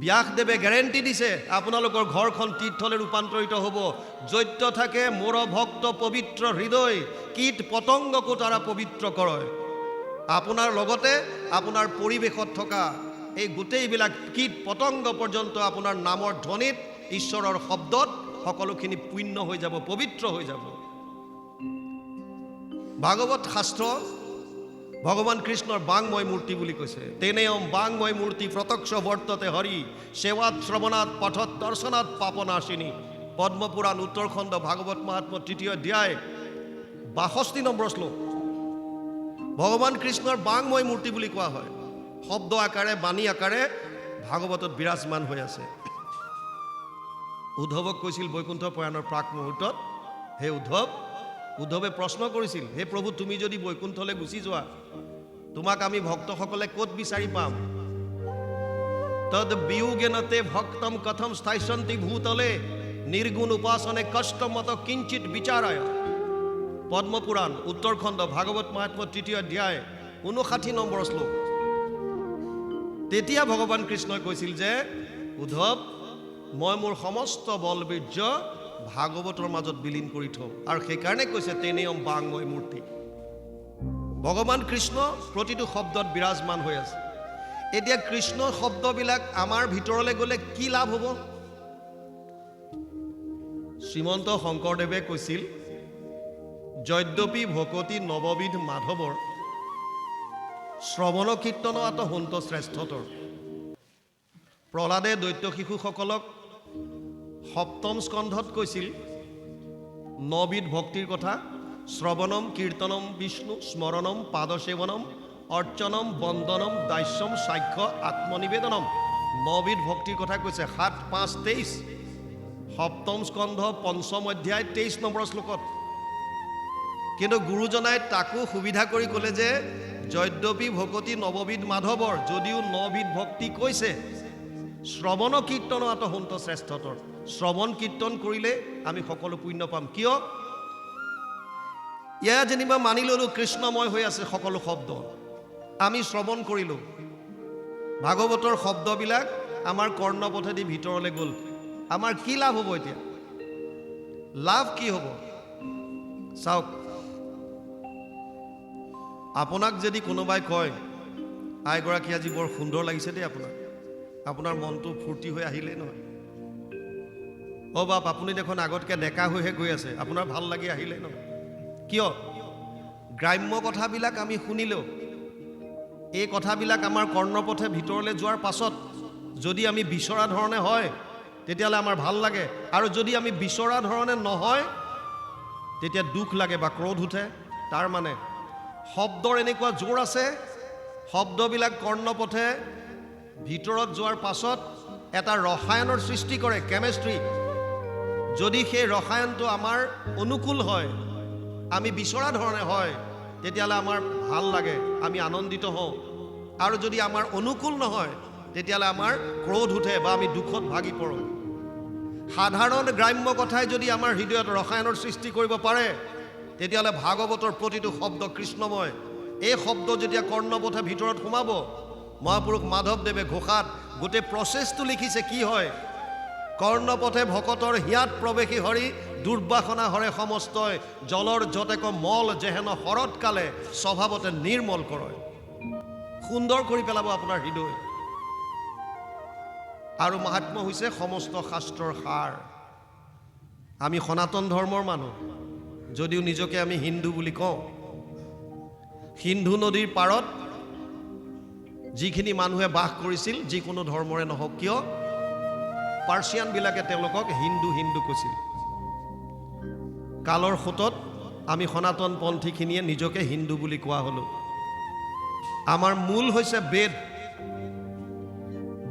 ব্যাসদেৱে গেৰেণ্টি দিছে আপোনালোকৰ ঘৰখন তীৰ্থলৈ ৰূপান্তৰিত হ'ব। য'ত থাকে মোৰ ভক্ত পবিত্ৰ হৃদয়, কীট পতংগকো তাৰা পবিত্ৰ কৰয়। আপোনাৰ লগতে আপোনাৰ পৰিৱেশত থকা এই গোটেইবিলাক কীট পতংগ পৰ্যন্ত আপোনাৰ নামৰ ধ্বনিত, ঈশ্বৰৰ শব্দত সকলোখিনি পুণ্য হৈ যাব, পবিত্ৰ হৈ যাব। ভাগৱত শাস্ত্ৰ ভগৱান কৃষ্ণৰ বাংময় মূৰ্তি বুলি কৈছে। তেনেয়ম বাংময় মূৰ্তি প্ৰত্যক্ষ বৰ্ততে হৰি, সেৱাত শ্ৰৱণাত পঠত দৰ্শনাত পাপনাশিনী। পদ্মপুৰাণ উত্তৰখণ্ড ভাগৱত মাহাত্ম্য তৃতীয় অধ্যায় 62 নম্বৰ শ্লোক। ভগৱান কৃষ্ণৰ বাংময় মূৰ্তি বুলি কোৱা হয়। শব্দ আকাৰে, বাণী আকাৰে ভাগৱতত বিৰাজমান হৈ আছে। উদ্ধৱক কৈছিল বৈকুণ্ঠ প্ৰয়াণৰ প্ৰাক মুহূৰ্তত, হে উদ্ধৱ, উদ্ধৱে প্ৰশ্ন কৰিছিল, হে প্ৰভু, তুমি যদি বৈকুণ্ঠলৈ গুচি যোৱা, তোমাক আমি ভক্তসকলে ক'ত বিচাৰি পাম? তদ বিয়োগেন তে ভক্তম কথম স্থাইষ্যন্তি ভূতলে, নিৰ্গুণ উপাসনে কষ্ট মত কিঞ্চিত বিচাৰায়। পদ্মপুৰাণ উত্তৰখণ্ড ভাগৱত মাহাত্ম্য তৃতীয় অধ্যায় 59 নম্বৰ শ্লোক। তেতিয়া ভগৱান কৃষ্ণই কৈছিল যে উদ্ধৱ, মই মোৰ সমস্ত বল বীৰ্য ভাগৱতৰ মাজত বিলীন কৰি থওঁ। আৰু সেইকাৰণে কৈছে তেনেয়ম বাংময় মূৰ্তি। ভগৱান কৃষ্ণ প্ৰতিটো শব্দত বিৰাজমান হৈ আছে। এতিয়া কৃষ্ণ শব্দবিলাক আমাৰ ভিতৰলৈ গ'লে কি লাভ হ'ব? শ্ৰীমন্ত শংকৰদেৱে কৈছিল, যদ্যপি ভকতি নৱবিধ মাধৱৰ শ্ৰৱণ কীৰ্তন আত সন্ত শ্ৰেষ্ঠতৰ। প্ৰহ্লাদে দৈত্য শিশুসকলক সপ্তম স্কন্ধত কৈছিল নবিধ ভক্তিৰ কথা। শ্ৰৱণম কীৰ্তনম বিষ্ণু স্মৰণম পাদসেৱনম অৰ্চনম বন্দনম দাস্যম সাক্ষ্য আত্মনিবেদনম। নবিধ ভক্তিৰ কথা কৈছে 7, 5, 23, সপ্তম স্কন্ধ পঞ্চম অধ্যায় 23 নম্বৰ শ্লোকত। কিন্তু গুৰুজনাই তাকো সুবিধা কৰি ক'লে যে যদ্যপি ভকতি নৱবিধ মাধৱৰ, যদিও নবিধ ভক্তি কৈছে, শ্ৰৱণ কীৰ্তন আত সন্ত শ্ৰেষ্ঠতৰ। শ্ৰৱণ কীৰ্তন কৰিলে আমি সকলো পুণ্য পাম। কিয়? এয়া যেনিবা মানি ল'লোঁ কৃষ্ণময় হৈ আছে সকলো শব্দ, আমি শ্ৰৱণ কৰিলোঁ, ভাগৱতৰ শব্দবিলাক আমাৰ কৰ্ণপথেদি ভিতৰলৈ গ'ল, আমাৰ কি লাভ হ'ব এতিয়া? লাভ কি হ'ব? চাওক, আপোনাক যদি কোনোবাই কয়, আইগৰাকী আজি বৰ সুন্দৰ লাগিছে দেই আপোনাক, আপোনাৰ মনটো ফূৰ্তি হৈ আহিলেই নহয়। অ' বাপ, আপুনি দেখোন আগতকৈ ডেকা হৈহে গৈ আছে, আপোনাৰ ভাল লাগি আহিলেই নহয়। কিয়? গ্ৰাম্য কথাবিলাক আমি শুনিলেও এই কথাবিলাক আমাৰ কৰ্ণপথে ভিতৰলৈ যোৱাৰ পাছত যদি আমি বিচৰা ধৰণে হয় তেতিয়াহ'লে আমাৰ ভাল লাগে, আৰু যদি আমি বিচৰা ধৰণে নহয় তেতিয়া দুখ লাগে বা ক্ৰোধ উঠে। তাৰ মানে শব্দৰ এনেকুৱা জোৰ আছে, শব্দবিলাক কৰ্ণপথে ভিতৰত যোৱাৰ পাছত এটা ৰসায়নৰ সৃষ্টি কৰে, কেমেষ্ট্ৰি। যদি সেই ৰসায়নটো আমাৰ অনুকূল হয়, আমি বিচৰা ধৰণে হয়, তেতিয়াহ'লে আমাৰ ভাল লাগে, আমি আনন্দিত হওঁ। আৰু যদি আমাৰ অনুকূল নহয় তেতিয়াহ'লে আমাৰ ক্ৰোধ উঠে বা আমি দুখত ভাগি পৰোঁ। সাধাৰণ গ্ৰাম্য কথাই যদি আমাৰ হৃদয়ত ৰসায়নৰ সৃষ্টি কৰিব পাৰে, তেতিয়াহ'লে ভাগৱতৰ প্ৰতিটো শব্দ কৃষ্ণময়। এই শব্দ যেতিয়া কৰ্ণপথে ভিতৰত সোমাব, মহাপুৰুষ মাধৱদেৱে ঘোষাত গোটেই প্ৰচেছটো লিখিছে কি হয়। কৰ্ণপথে ভকতৰ হিয়াত প্ৰৱেশী হৰি, দুৰ্বাসনা হৰে সমস্তই, জলৰ যতেক মল যেহেন শৰৎকালে স্বভাৱতে নিৰ্মল কৰয়। সুন্দৰ কৰি পেলাব আপোনাৰ হৃদয়। আৰু মাহাত্ম্য হৈছে সমস্ত শাস্ত্ৰৰ সাৰ। আমি সনাতন ধৰ্মৰ মানুহ যদিও নিজকে আমি হিন্দু বুলি কওঁ, সিন্ধু নদীৰ পাৰত যিখিনি মানুহে বাস কৰিছিল, যিকোনো ধৰ্মৰে নহওক কিয়, পাৰ্চিয়ানবিলাকে তেওঁলোকক হিন্দু হিন্দু কৈছিল। কালৰ সোঁতত আমি সনাতন পন্থীখিনিয়ে নিজকে হিন্দু বুলি কোৱা হ'লোঁ। আমাৰ মূল হৈছে বেদ।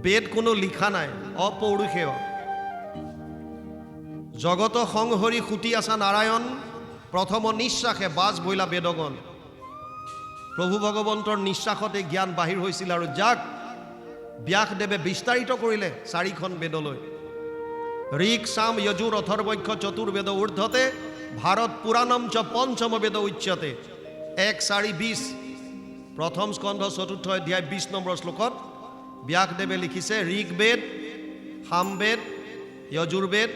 বেদ কোনো লিখা নাই, অপৌৰুষেয়। জগত সংহৰি সুতি আছা নাৰায়ণ, প্ৰথম নিশ্বাসে বাজ বৈলা বেদগণ। প্ৰভু ভগৱন্তৰ নিশ্বাসতে জ্ঞান বাহিৰ হৈছিল আৰু যাক ব্যাসদেৱে বিস্তাৰিত কৰিলে চাৰিখন বেদলৈ। ঋক সাম যজুৰ অথৰ্বক্ষ চতুৰ্বেদ ঊৰ্ধতে ভাৰত পুৰাণম চ পঞ্চম বেদ উচ্যতে। 1, 4, 20, প্ৰথম স্কন্ধ চতুৰ্থ অধ্যায় 20 নম্বৰ শ্লোকত ব্যাসদেৱে লিখিছে ঋগ্বেদ, সামবেদ, যজুৰ্বেদ,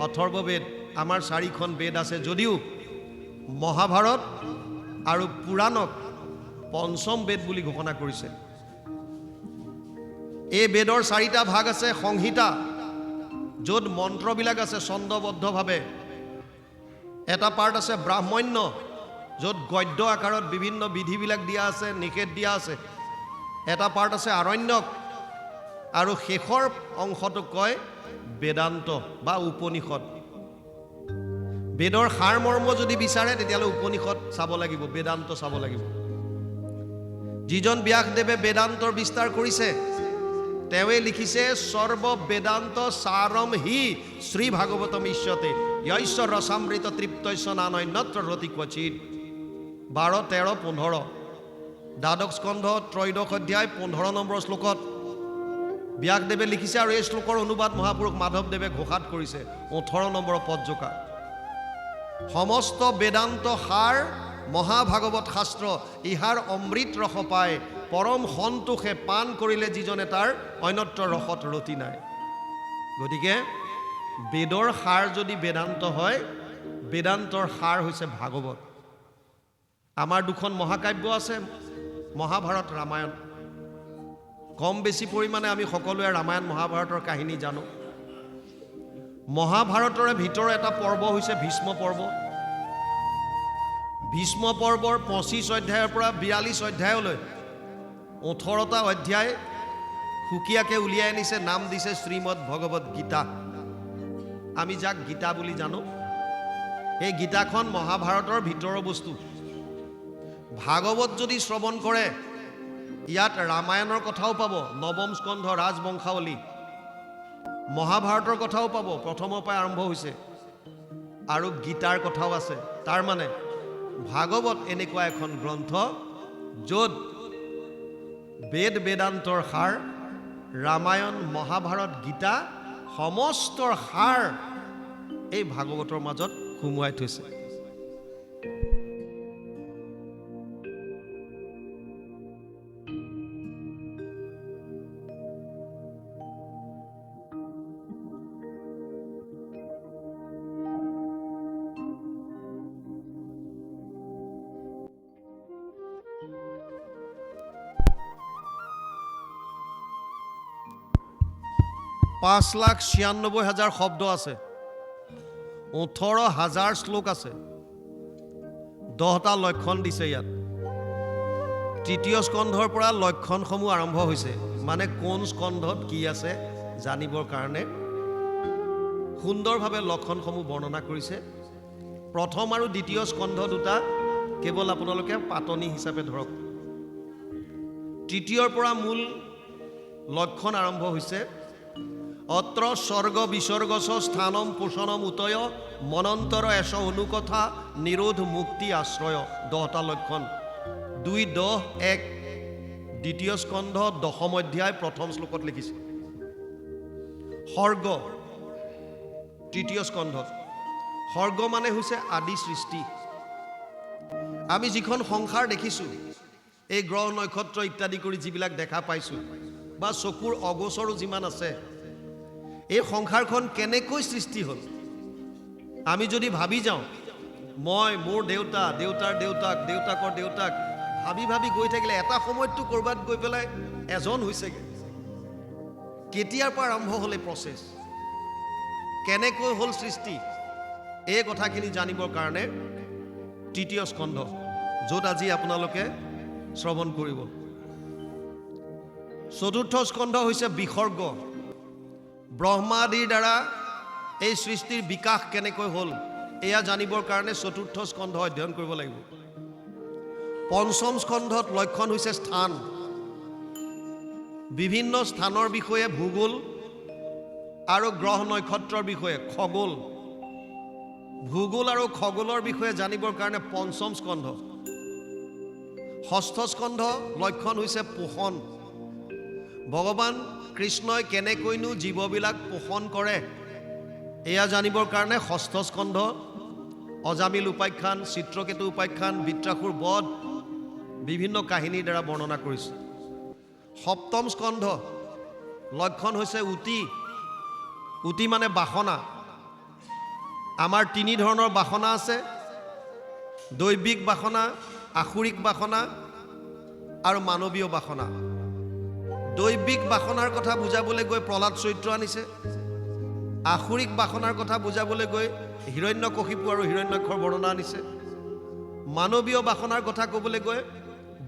অথৰ্ববেদ, আমাৰ চাৰিখন বেদ আছে যদিও মহাভাৰত আৰু পুৰাণক পঞ্চম বেদ বুলি ঘোষণা কৰিছে। এই বেদৰ চাৰিটা ভাগ আছে। সংহিতা, য'ত মন্ত্ৰবিলাক আছে ছন্দবদ্ধভাৱে। এটা পাৰ্ট আছে ব্ৰাহ্মণ্য, য'ত গদ্য আকাৰত বিভিন্ন বিধিবিলাক দিয়া আছে, নিষেধ দিয়া আছে। এটা পাৰ্ট আছে আৰণ্যক, আৰু শেষৰ অংশটোক কয় বেদান্ত বা উপনিষদ। বেদৰ সাৰমৰ্ম যদি বিচাৰে তেতিয়াহ'লে উপনিষদ চাব লাগিব, বেদান্ত চাব লাগিব। যিজন ব্যাসদেৱে বেদান্তৰ বিস্তাৰ কৰিছে তেওঁৱে লিখিছে সৰ্ব বেদান্ত সাৰম হি শ্ৰী ভাগৱতম ইষ্যতে য়স্য ৰসামৃত তৃপ্তস্য নানন্যত্ৰ ৰতি ক্বচিত। 12, 13, 15, দ্বাদশ স্কন্ধ ত্ৰয়োদশ অধ্যায় 15 নম্বৰ শ্লোকত ব্যাসদেৱে লিখিছে। আৰু এই শ্লোকৰ অনুবাদ মহাপুৰুষ মাধৱদেৱে ঘোষাত কৰিছে 18 নম্বৰ পদজোকা। সমস্ত বেদান্ত সাৰ মহাভাগৱত শাস্ত্ৰ, ইহাৰ অমৃত ৰস পায় পৰম সন্তোষে পান কৰিলে যিজনে, তাৰ অন্যত্ৰ ৰসত ৰতি নাই। গতিকে বেদৰ সাৰ যদি বেদান্ত হয়, বেদান্তৰ সাৰ হৈছে ভাগৱত। আমাৰ দুখন মহাকাব্য আছে, মহাভাৰত, ৰামায়ণ। কম বেছি পৰিমাণে আমি সকলোৱে ৰামায়ণ মহাভাৰতৰ কাহিনী জানো। মহাভাৰতৰে ভিতৰৰ এটা পৰ্ব হৈছে ভীষ্ম পৰ্ব। ভীষ্ম পৰ্বৰ 25 অধ্যায়ৰ পৰা 42 অধ্যায়লৈ 18টা অধ্যায় সুকীয়াকৈ উলিয়াই আনিছে, নাম দিছে শ্ৰীমদ ভগৱত গীতা। আমি যাক গীতা বুলি জানো, এই গীতাখন মহাভাৰতৰ ভিতৰৰ বস্তু। ভাগৱত যদি শ্ৰৱণ কৰে, ইয়াত ৰামায়ণৰ কথাও পাব, নৱম স্কন্ধ ৰাজবংশাৱলী, মহাভাৰতৰ কথাও পাব, প্ৰথমৰ পৰাই আৰম্ভ হৈছে, আৰু গীতাৰ কথাও আছে। তাৰ মানে ভাগৱত এনেকুৱা এখন গ্ৰন্থ য'ত বেদ বেদান্তৰ সাৰ, ৰামায়ণ মহাভাৰত গীতা সমস্তৰ সাৰ এই ভাগৱতৰ মাজত সুমুৱাই থৈছে। পাঁচ লাখ ছিয়ান্নব্বৈ হাজাৰ শব্দ আছে, 18,000 শ্লোক আছে, 10টা লক্ষণ দিছে ইয়াত। তৃতীয় স্কন্ধৰ পৰা লক্ষণসমূহ আৰম্ভ হৈছে, মানে কোন স্কন্ধত কি আছে জানিবৰ কাৰণে সুন্দৰভাৱে লক্ষণসমূহ বৰ্ণনা কৰিছে। প্ৰথম আৰু দ্বিতীয় স্কন্ধ দুটা কেৱল আপোনালোকে পাতনি হিচাপে ধৰক। তৃতীয়ৰ পৰা মূল লক্ষণ আৰম্ভ হৈছে। অত্ৰ স্বৰ্গ বিসৰ্গছ স্থানম পোষণম উতয় মনন্তৰ এশ অনুকথা নিৰোধ মুক্তি আশ্ৰয়। 10টা লক্ষণ, 2 10 1, দ্বিতীয় স্কন্ধ দশম অধ্যায় প্ৰথম শ্লোকত লিখিছে। সৰ্গ তৃতীয় স্কন্ধত, সৰ্গ মানে হৈছে আদি সৃষ্টি। আমি যিখন সংসাৰ দেখিছোঁ, এই গ্ৰহ নক্ষত্ৰ ইত্যাদি কৰি যিবিলাক দেখা পাইছোঁ বা চকুৰ অগোচৰো যিমান আছে, এই সংসাৰখন কেনেকৈ সৃষ্টি হ'ল আমি যদি ভাবি যাওঁ, মই, মোৰ দেউতা, দেউতাৰ দেউতাক, দেউতাকৰ দেউতাক, ভাবি ভাবি গৈ থাকিলে এটা সময়ততো ক'ৰবাত গৈ পেলাই এজন হৈছেগৈ। কেতিয়াৰ পৰা আৰম্ভ হ'ল এই প্ৰচেছ, কেনেকৈ হ'ল সৃষ্টি, এই কথাখিনি জানিবৰ কাৰণে তৃতীয় স্কন্ধ, য'ত আজি আপোনালোকে শ্ৰৱণ কৰিব। চতুৰ্থ স্কন্ধ হৈছে বিসৰ্গ। ব্ৰহ্মাদিৰ দ্বাৰা এই সৃষ্টিৰ বিকাশ কেনেকৈ হ'ল এয়া জানিবৰ কাৰণে চতুৰ্থ স্কন্ধ অধ্যয়ন কৰিব লাগিব। পঞ্চম স্কন্ধত লক্ষণ হৈছে স্থান। বিভিন্ন স্থানৰ বিষয়ে ভূগোল আৰু গ্ৰহ নক্ষত্ৰৰ বিষয়ে খগোল, ভূগোল আৰু খগোলৰ বিষয়ে জানিবৰ কাৰণে পঞ্চম স্কন্ধ। ষষ্ঠ স্কন্ধ লক্ষণ হৈছে পোষণ। ভগৱান কৃষ্ণই কেনেকৈনো জীৱবিলাক পোষণ কৰে এয়া জানিবৰ কাৰণে ষষ্ঠ স্কন্ধ। অজামিল উপাখ্যান, চিত্ৰকেতু উপাখ্যান, বৃত্ৰাসুৰ বধ বিভিন্ন কাহিনীৰ দ্বাৰা বৰ্ণনা কৰিছে। সপ্তম স্কন্ধ লক্ষণ হৈছে উতি। উতি মানে বাসনা। আমাৰ তিনি ধৰণৰ বাসনা আছে, দৈবিক বাসনা, আসুৰিক বাসনা আৰু মানৱীয় বাসনা। দৈবিক বাসনাৰ কথা বুজাবলৈ গৈ প্ৰহ্লাদ চৰিত্ৰ আনিছে, আসুৰিক বাসনাৰ কথা বুজাবলৈ গৈ হিৰণ্যকশিপু আৰু হিৰণ্যক্ষৰ বৰ্ণনা আনিছে, মানৱীয় বাসনাৰ কথা ক'বলৈ গৈ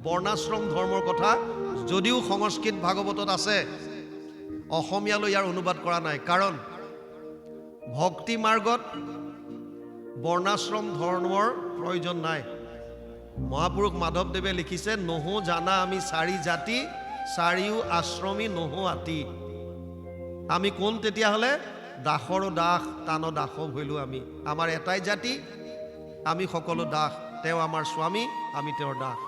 বৰ্ণাশ্ৰম ধৰ্মৰ কথা যদিও সংস্কৃত ভাগৱতত আছে, অসমীয়ালৈ ইয়াৰ অনুবাদ কৰা নাই। কাৰণ ভক্তি মাৰ্গত বৰ্ণাশ্ৰম ধৰ্মৰ প্ৰয়োজন নাই। মহাপুৰুষ মাধৱদেৱে লিখিছে, নহো জানা আমি চাৰি জাতি, চাৰিও আশ্ৰমী নহো আতি। আমি কোন তেতিয়াহ'লে? দাসৰো দাস, তান দাস ভৈলো আমি। আমাৰ এটাই জাতি, আমি সকলো দাস। তেওঁ আমাৰ স্বামী, আমি তেওঁৰ দাস।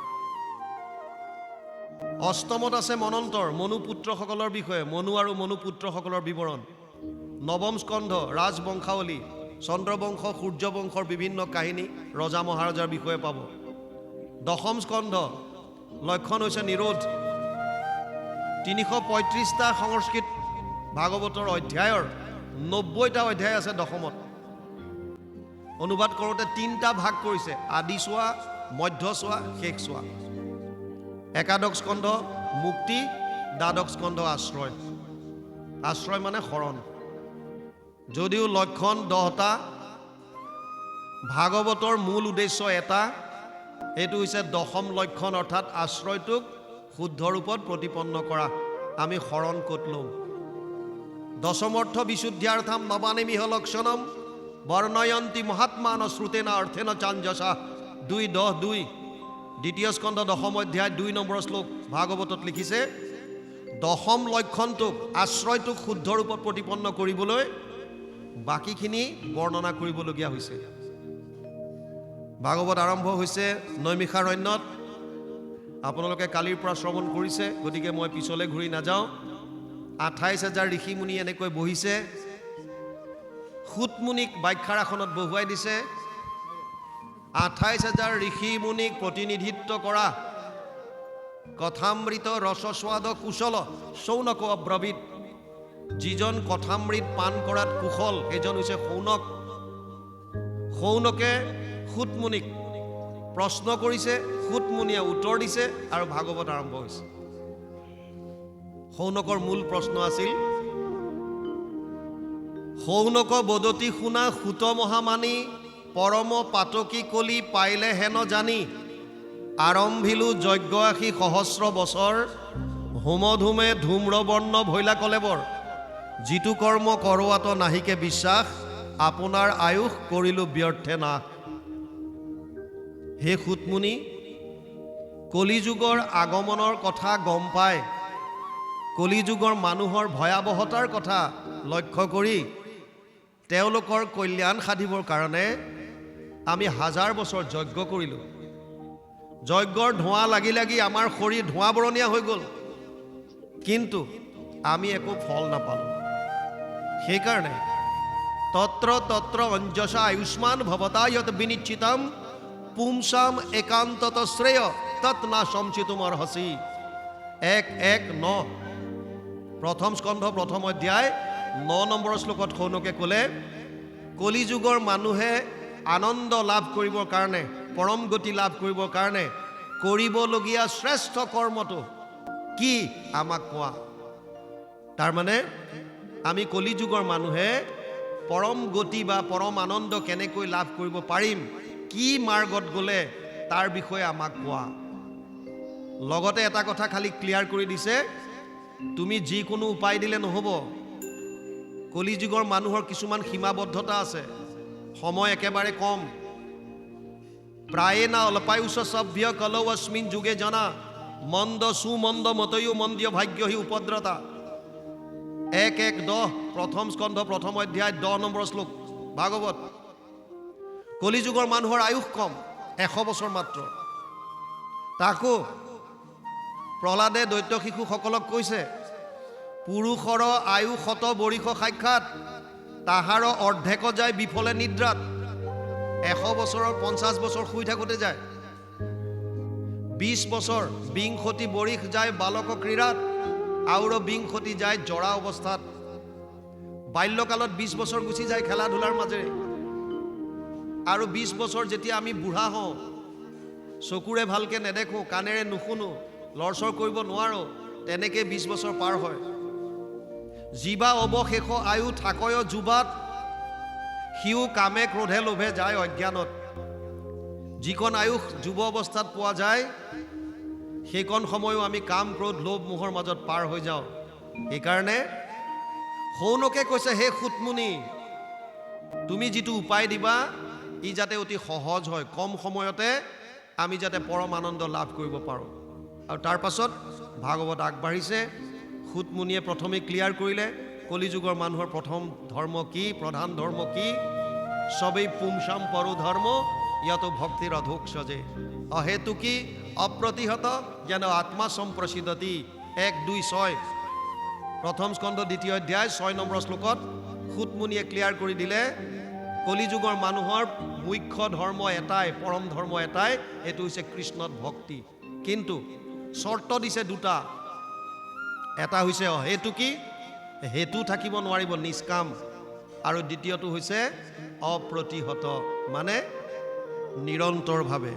অষ্টমত আছে মনন্তৰ, মনুপুত্ৰসকলৰ বিষয়ে, মনু আৰু মনুপুত্ৰসকলৰ বিৱৰণ। নৱম স্কন্ধ ৰাজবংশাৱলী, চন্দ্ৰবংশ, সূৰ্যবংশৰ বিভিন্ন কাহিনী, ৰজা মহাৰজাৰ বিষয়ে পাব। দশম স্কন্ধ লক্ষণ হৈছে নিৰোধ। 335টা সংস্কৃত ভাগৱতৰ অধ্যায়ৰ 90টা অধ্যায় আছে দশমত। অনুবাদ কৰোঁতে 3টা ভাগ কৰিছে, আদি চোৱা, মধ্য চোৱা, শেষ চোৱা। একাদশ স্কন্ধ মুক্তি, দ্বাদশ স্কন্ধ আশ্ৰয়। আশ্ৰয় মানে শৰণ। যদিও লক্ষণ 10টা, ভাগৱতৰ মূল উদ্দেশ্য এটা, এইটো হৈছে দশম লক্ষণ, অৰ্থাৎ আশ্ৰয়টোক শুদ্ধ ৰূপত প্ৰতিপন্ন কৰা। আমি শৰণ ক'ত ল'ম? দশমৰ্থ বিশুদ্ধ্যাৰ্থম নবানিমিহ লক্ষণম বৰ্ণয়ন্তী মহাত্মান শ্ৰুতেন অৰ্থেন চাঞ্জসা। 2:10:2, দ্বিতীয় স্কন্ধ দশম অধ্যায় 2 নম্বৰ শ্লোক ভাগৱতত লিখিছে, দশম লক্ষণটোক, আশ্ৰয়টোক শুদ্ধ ৰূপত প্ৰতিপন্ন কৰিবলৈ বাকীখিনি বৰ্ণনা কৰিবলগীয়া হৈছে। ভাগৱত আৰম্ভ হৈছে নৈমিষাৰণ্যত। আপোনালোকে কালিৰ পৰা শ্ৰৱণ কৰিছে, গতিকে মই পিছলৈ ঘূৰি নাযাওঁ। 28,000 ঋষিমুনি এনেকৈ বহিছে, সূতমুনিক ব্যাখ্যাৰ আসনত বহুৱাই দিছে। 28,000 ঋষিমুনিক প্ৰতিনিধিত্ব কৰা কথামৃত ৰসস্বাদ কুশল শৌনক অব্ৰবীত। যিজন কথামৃত পান কৰাত কুশল, সেইজন হৈছে শৌনক। শৌনকে সূতমুনিক প্ৰশ্ন কৰিছে, সূতমুনিয়ে উত্তৰ দিছে আৰু ভাগৱত আৰম্ভ হৈছে। শৌনকৰ মূল প্ৰশ্ন আছিল, শৌনক বদতি শুনা সূত মহামানী, পৰম পাতকী কলি পাইলে হেন জানি, আৰম্ভিলো যজ্ঞ আশী সহস্ৰ বছৰ, হোমধূমে ধূম্ৰবৰ্ণ ভৈলা কলেবৰ, যিটো কৰ্ম কৰোৱাত নাহিকে বিশ্বাস, আপোনাৰ আয়ুস কৰিলো ব্যৰ্থে নাশ। হে সূতমুনি, কলিযুগৰ আগমনৰ কথা গম পাই, কলিযুগৰ মানুহৰ ভয়াৱহতাৰ কথা লক্ষ্য কৰি তেওঁলোকৰ কল্যাণ সাধিবৰ কাৰণে আমি হাজাৰ বছৰ যজ্ঞ কৰিলোঁ। যজ্ঞৰ ধোঁৱা লাগি লাগি আমাৰ শৰীৰ ধোঁৱা বৰণীয়া হৈ গ'ল, কিন্তু আমি একো ফল নাপালোঁ। সেইকাৰণে তত্ৰ তত্ৰ অঞ্জসা আয়ুষ্মান ভৱতা যত বিনিশ্চিতম পুংসাম একান্তত শ্ৰেয় তৎ না সঞ্চিতুম অৰ্হসি। 1:1:9, প্ৰথম স্কন্ধ প্ৰথম অধ্যায় 9 নম্বৰ শ্লোকত শৌনকে ক'লে, কলিযুগৰ মানুহে আনন্দ লাভ কৰিবৰ কাৰণে, পৰম গতি লাভ কৰিবৰ কাৰণে কৰিবলগীয়া শ্ৰেষ্ঠ কৰ্মটো কি আমাক কোৱা। তাৰমানে আমি কলিযুগৰ মানুহে পৰম গতি বা পৰম আনন্দ কেনেকৈ লাভ কৰিব পাৰিম, কি মাৰ্গত গ'লে তাৰ বিষয়ে আমাক কোৱা। লগতে এটা কথা খালি ক্লিয়াৰ কৰি দিছে, তুমি যিকোনো উপায় দিলে নহ'ব। কলিযুগৰ মানুহৰ কিছুমান সীমাবদ্ধতা আছে, সময় একেবাৰে কম। প্ৰায়ে না অল্পায়ুষ সভ্য কলৌ অস্মিন যুগে জনা, মন্দ সুমন্দ মতয়ো মন্দিয় ভাগ্য হি উপদ্ৰতা। 1:1:10, প্ৰথম স্কন্ধ প্ৰথম অধ্যায় 10 নম্বৰ শ্লোক ভাগৱত। কলিযুগৰ মানুহৰ আয়ুস কম, 100 বছৰ মাত্ৰ। তাকো প্ৰহ্লাদে দৈত্য শিশুসকলক কৈছে, পুৰুষৰ আয়ু শত বৰিষ সাক্ষাৎ, তাহাৰ অৰ্ধেক যায় বিফলে নিদ্ৰাত। 100 বছৰৰ 50 বছৰ শুই থাকোঁতে যায়, 20 বছৰ বিংশতি বৰিষ যায় বালক ক্ৰীড়াত, আৰু বিংশতি যায় জৰা অৱস্থাত। বাল্যকালত 20 বছৰ গুচি যায় খেলা ধূলাৰ মাজেৰে, আৰু 20 বছৰ যেতিয়া আমি বুঢ়া হওঁ, চকুৰে ভালকৈ নেদেখোঁ, কাণেৰে নুশুনো, লৰচৰ কৰিব নোৱাৰোঁ, তেনেকৈ 20 বছৰ পাৰ হয়। জীৱা অৱশেষ আয়ু থাকয় যুৱাত, সিও কামে ক্ৰোধে লোভে যায় অজ্ঞানত। যিকণ আয়ুস যুৱ অৱস্থাত পোৱা যায়, সেইকণ সময়ো আমি কাম ক্ৰোধ লোভ মোহৰ মাজত পাৰ হৈ যাওঁ। সেইকাৰণে শৌনকে কৈছে, হে সূতমুনি, তুমি যিটো উপায় দিবা ই যাতে অতি সহজ হয়, কম সময়তে আমি যাতে পৰম আনন্দ লাভ কৰিব পাৰোঁ। আৰু তাৰ পাছত ভাগৱত আগবাঢ়িছে। সূতমুনিয়ে প্ৰথমে ক্লিয়াৰ কৰিলে কলিযুগৰ মানুহৰ প্ৰথম ধৰ্ম কি, প্ৰধান ধৰ্ম কি। সবেই পুংসাম পৰো ধৰ্ম, ইয়াতো ভক্তিৰ অধোক্ষজে, অহেতুকী অপ্ৰতিহত যেন আত্মা সম্প্ৰসিদতি। 1:2:6, প্ৰথম স্কন্ধ দ্বিতীয় অধ্যায় 6 নম্বৰ শ্লোকত সূতমুনিয়ে ক্লিয়াৰ কৰি দিলে, কলিযুগৰ মানুহৰ মুখ্য ধৰ্ম এটাই, পৰম ধৰ্ম এটাই, এইটো হৈছে কৃষ্ণত ভক্তি। কিন্তু চৰ্ত দিছে দুটা, এটা হৈছে অহেতুকী, হেতু থাকিব নোৱাৰিব, নিষ্কাম। আৰু দ্বিতীয়টো হৈছে অপ্ৰতিহত, মানে নিৰন্তৰভাৱে।